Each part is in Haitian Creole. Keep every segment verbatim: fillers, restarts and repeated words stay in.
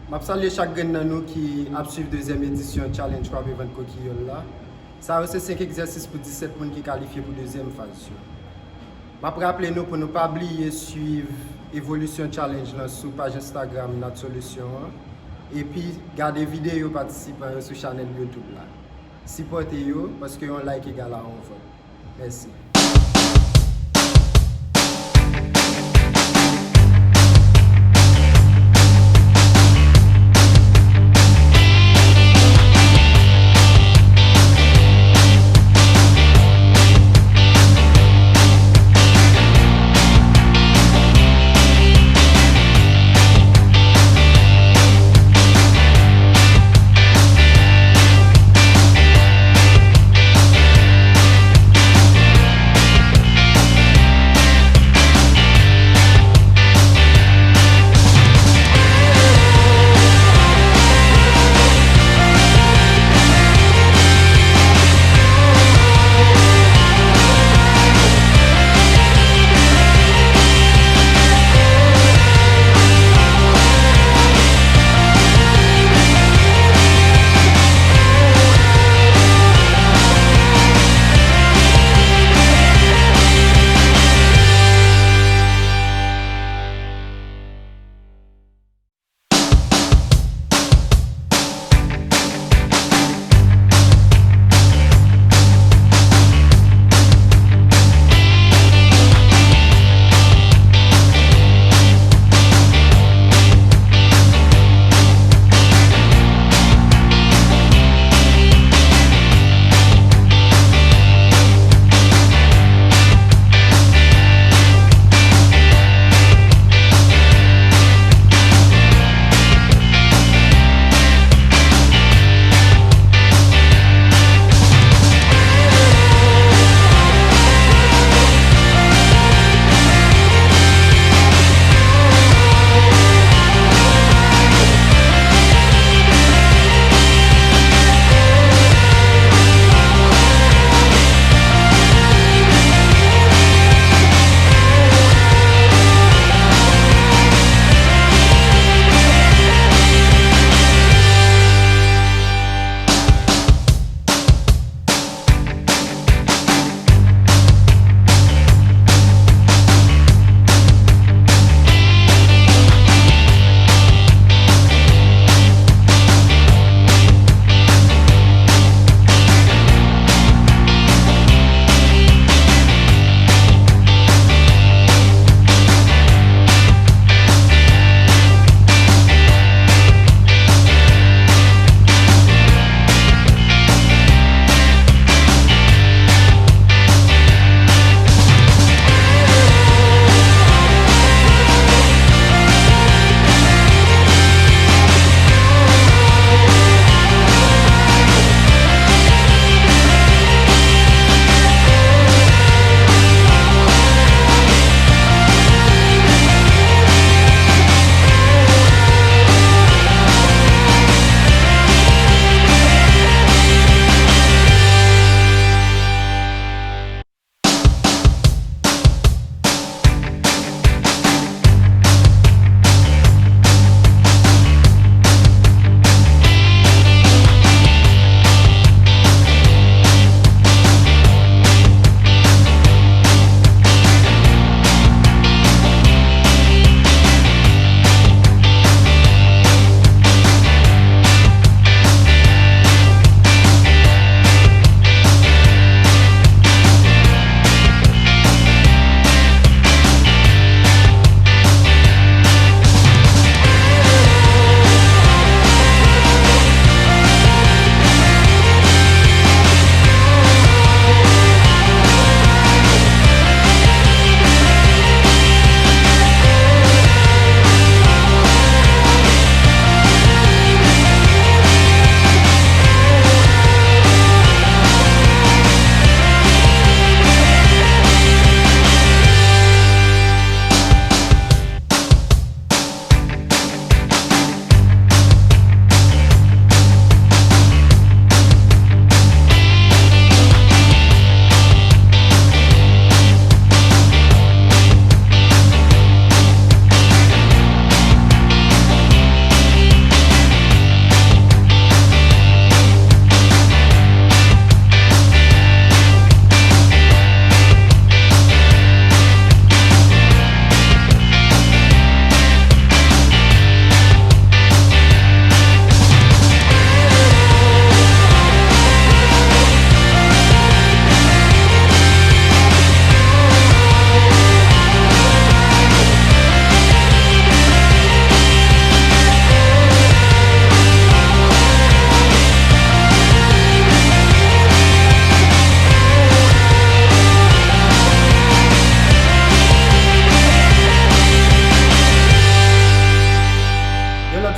M ap salye chak grenn nan nou ki ap swiv dezyèm edisyon Challenge Kwape Vant Kokiyòl la. Sa yo se senk egzèsis pou disèt moun ki kalifye pou dezyèm faz yo. M ap raple nou pou nou pa bliye swiv evolisyon challenge lan sou paj Instagram Nat Solution an, epi gade videyo patisipan yo sou chanèl YouTube la. Sipòte yo, paske yon like egal a yon vòt. Mèsi.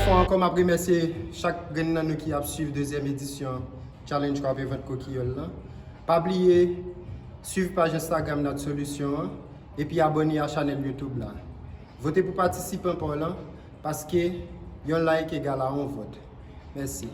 Ankò, m ap remèsye chak grenn nan nou ki ap swiv dezyèm edisyon Challenge Krape Vant Kokiyòl lan. Pa bliye swiv paj Instagram Nat Solution an epi abòne a chanèl YouTube la. Vote pou patisipan pa w lan, paske yon like egal a yon vòt. Mèsi.